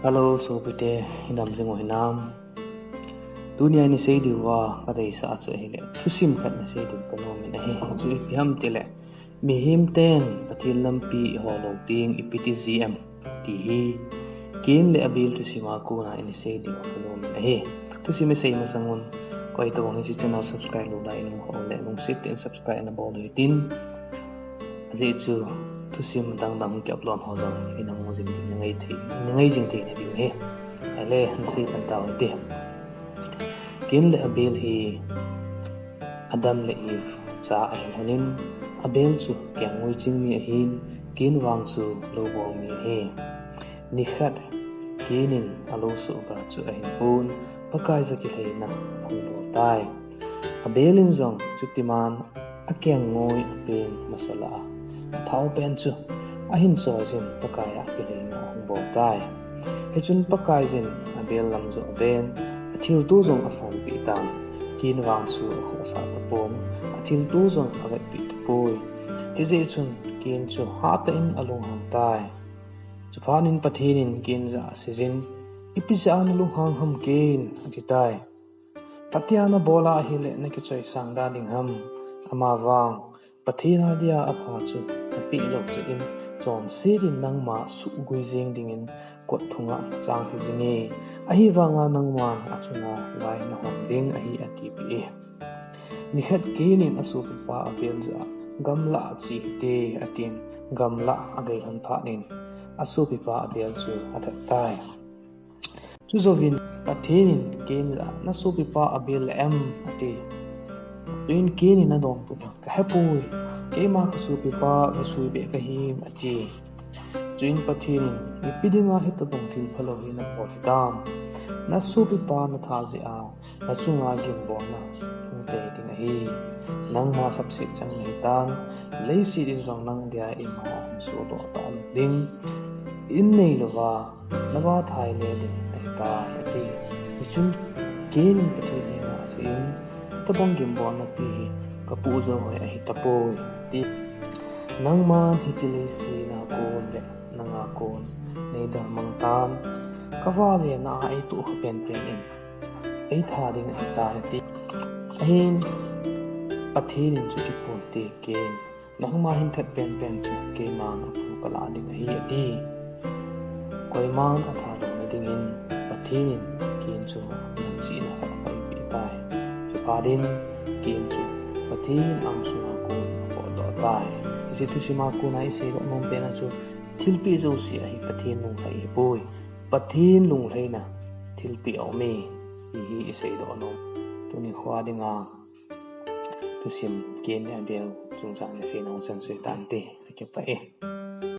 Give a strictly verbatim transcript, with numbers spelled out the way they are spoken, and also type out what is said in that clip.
Hello, sopite, idam jing u hinam? Tunia isei diuva kadeisah chu ahile, thusim khat isei diu kanom in ahi. Chu ipi ham itile, mihem ten Pathen lampi ihol lou ding ipi ti jiem, ti hi Kain le Abel thusima kona isei diu kanom in ahi. Thusim isei masang un, koi tobang hiche channel subscribe lou lai nahile lungset tah in subscribe nabol u hitin. Ajeh chu thusim dang dang hung ki upload ho jong ina mu jing, ina ngai thei, ina ngai jing thei na diu ahi. Ahile, isei pan tau hite. Kain le Abel hi Adam le Eve cha ahi lhonin, Abel chu keng ngoi ching mi ahin, Kain vang chu lou bol mi ahi. Nikhat Kain in alou sohgal chu ahin pon, Pakai jah kilhaina ahung bol tai. Abel in jong chutiman akeng ngoi apeng masa lah a, athao pen chu ahin choi jin Pakai a kilhaina ahung bol tai. Hichun Pakaiyin Abel lam joh aven, athilto jong asanpeh tan. Kain vang chu akhohsah tapon, athilto jong avetpeh tapoi. Hijeh chun Kain chu hatah in alunghang tai. Chuphat in Pathen in Kain jah a aseijin, Ipi jeh a nalunghang ham Kain, ati tai. Phatea nabol a ahile nakichoisang da ding ham? Amavang Pathen a dia apha chu napeh lou jeh in, chonset in nangma suhgui jeng dingin kot phunga nachang hijinge. Ahivanga nangman achunga vai nahom ding ahi, atipeh e. Nikhat Kain in asopipa Abel jah a, Gamlah a che hite, atin, gamlah a agei lhon phat in asopipa Abel chu athat tai. Chujouvin Pathen in Kain jah a, Nasopipa Abel la em? ati. Chuin Kain in adonbut a, Kahepoi, keima kasopipa gasui beh kahim, ati. Chuin Pathen in, Ipi dinga hitobang thil phalou hi nabol hitam? Nasopipa natha jeh a nachunga gimbolna hung tei ding ahi. Nangma sapset chang nahitan, leiset in jong nang dia ima ahung sohdoh talou ding, in neilouva nava thai le ding ahitai, ati. Hichun Kain in Pathen henga aseiyin, Hitobang gimbolna pi hi kapoh jou hoi ahi tapoi, ati. Nangman hiche leiset a kon le nanga kon neidalmang tan, kava le na a eitohkha penpen in eitha ding ahitai, ati. Ahin Pathen in, Chuti ponte Kain, nangma hin that penpen chu keiman aphu kalah ding ahi, ati. Koiman atha louna dingin Pathen in Kain chunga nunchihna khat apeipeh tai. Chuphat in Kain chu Pathen angsunga kon apotdoh tai. Hiche thusima kona iseidoh nom pen a chu, thilpeh jouse a hi Pathen lunglhai ahipoi, Pathen lunglhaina thilpeh aume, ti hi iseidoh nom. Tuni khoa dinga thusim Kain le Abel chungchang isei nau chan sui tante, kakipah e.